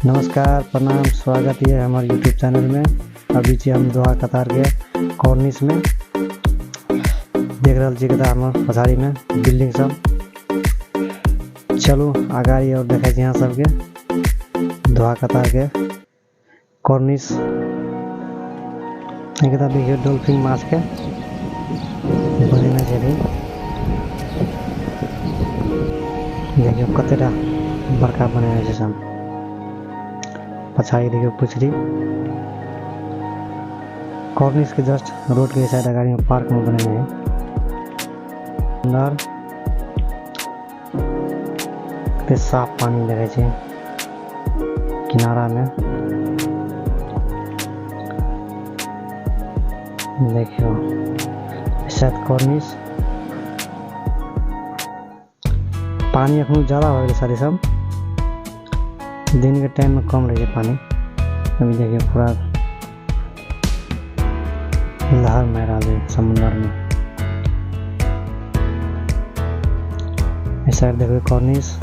नमस्कार, प्रणाम, स्वागत ये हमारे यूट्यूब चैनल में। अभी छी हम दोहा कतार के कॉर्निश में देख रहल छी कता हमर पछाड़ी में बिल्डिंग सब। चलू अगाड़ी और देखै छी अहाँ सबके दोहा कतार के कॉर्निश। एकटा देखियौ डॉल्फिन माछ के बनेने छथिन। देखियौ कतेटा बड़का बनेने छै सब। पछाड़ी देखियौ पुछड़ी कॉर्निश के जस्ट रोड के साइड अगाड़ी में पार्क में बनेने है अंदर। कते साफ पानी देखै छै किनारा में। देखियौ शायद कॉर्निश पानी एखनो ज्यादा हो गेलै सारी सब। दिन के टाइम में कम रहे पानी। अभी देखिए पूरा लहर मारि रहल है समुद्र में। इस साइड देखिए कॉर्निश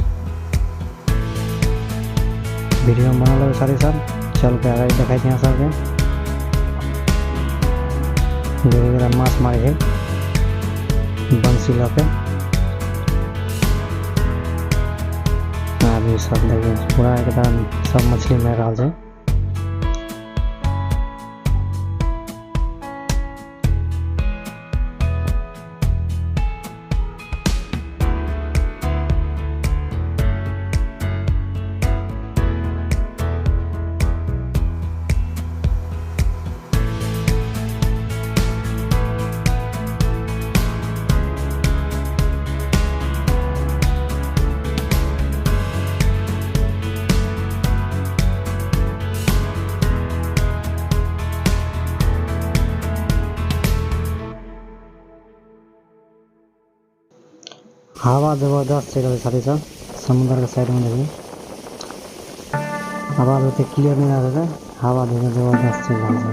वीडियो में बनल है सारी सब। चल के आगे देखै छी अहाँ सबके। देखिए माछ मारे है बंसी लऽ के आदमी सब। देखिए पूरा एकदम सब मछली मारि रहल छै। हवा जबरदस्त चलि रहल छै साथी सब। समुद्र के साइड में देखिए आवाज ओते क्लियर नहीं आबै छै। हवा देखिए जबरदस्त चलि रहल छै।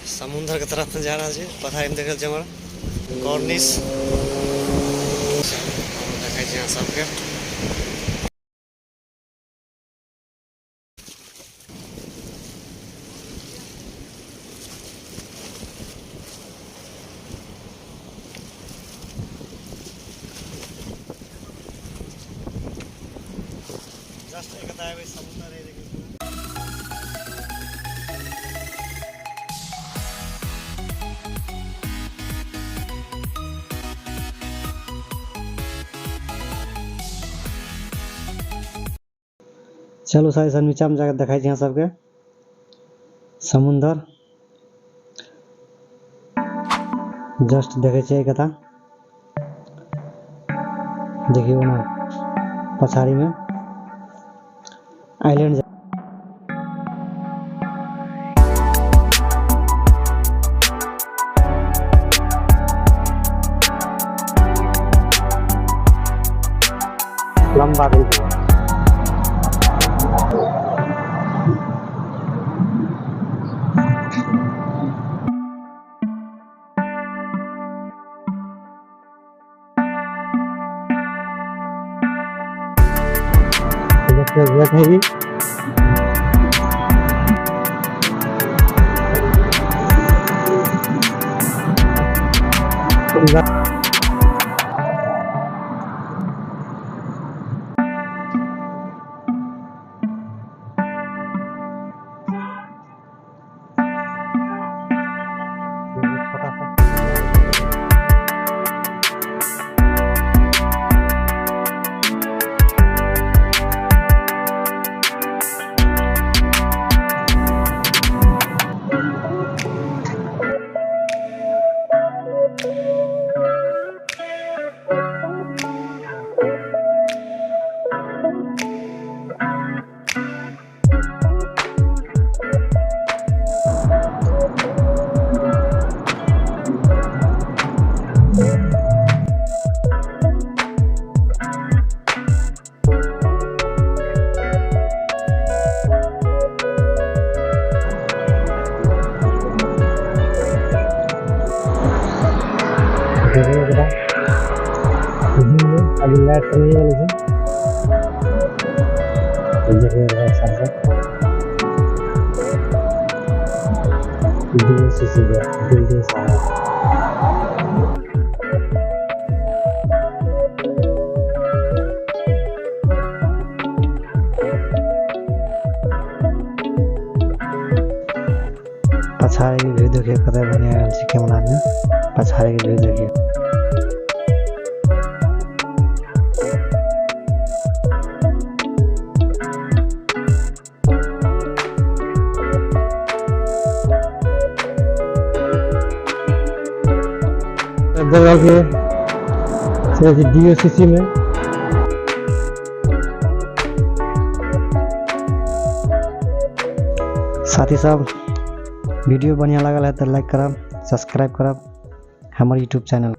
समुद्र के तरफ जा रहल छी। पथारी में देख रहल छी हमर कॉर्निश। देखै छी अहाँ सबके। जस्ट एक आबै समुद्र है देखियौ। चलू सारी सब नीचा में जाके देखै छी अहाँ सबके समुद्र। जस्ट देखै छियै कता देखियौ ना पछाड़ी में आइलैंड। लंबा बिल्कुल देखियौ गेट है ई। छोटा सा अभी लाइट नहीं है देखिए बिल्डिंग सारा। पछाड़ी के व्यू देखिए कते बढ़िया आयल छै कैमरा में, पछाड़ी के व्यू देखिए। के DOCC में साथी सब वीडियो बढ़िया लगल है तो लाइक करब, सब्सक्राइब करब हमारे यूट्यूब चैनल।